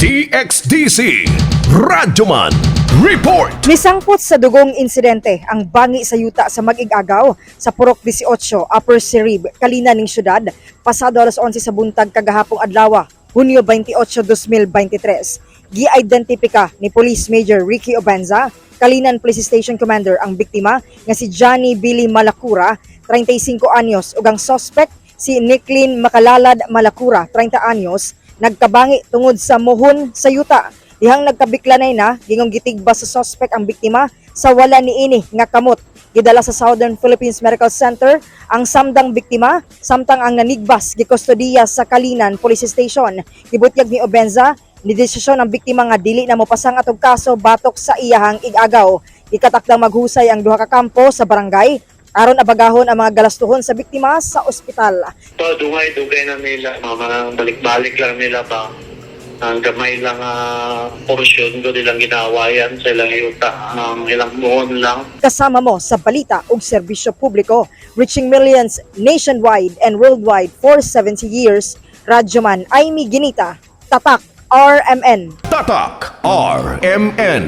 DXDC Radyoman Report. Nisangpot sa dugong insidente ang bangi sa yuta sa mag-igagaw sa Purok 18, Upper Sirib, Kalina ning syudad, pasado alas 11 sa buntag kagahapong adlaw, Hunyo 28, 2023. Gi-identipika ni Police Major Ricky Obenza, Kalinan Police Station Commander, ang biktima nga si Johnny Billy Malacura, 35 anyos, ug ang suspect si Nicklin Makalalad Malacura, 30 anyos, nagkabangi tungod sa muhon sa yuta. Dihang nagkabiklanay na, gingong gitigba sa suspect ang biktima sa wala niini nga kamot. Gidala sa Southern Philippines Medical Center ang samdang biktima, samtang ang nanigbas gikustodiya sa Kalinan Police Station. Gibutyag ni Obenza, nidesisyon ang biktima nga dili na mopasang atong kaso batok sa iyahang igagaw. Ikatakdang maghusay ang duha ka kampo sa barangay aron abagahon ang mga galastuhon sa biktima sa ospital. Pa dugay-dugay na nila, mga balik-balik lang nila ba. Ang gamay lang porsyon ko nilang ginawayan sa ilang yuta, ang ilang buon lang. Kasama mo sa balita ug serbisyo publiko, reaching millions nationwide and worldwide for 70 years. Radyoman Aimee Ginita, Tatak RMN. Tatak RMN.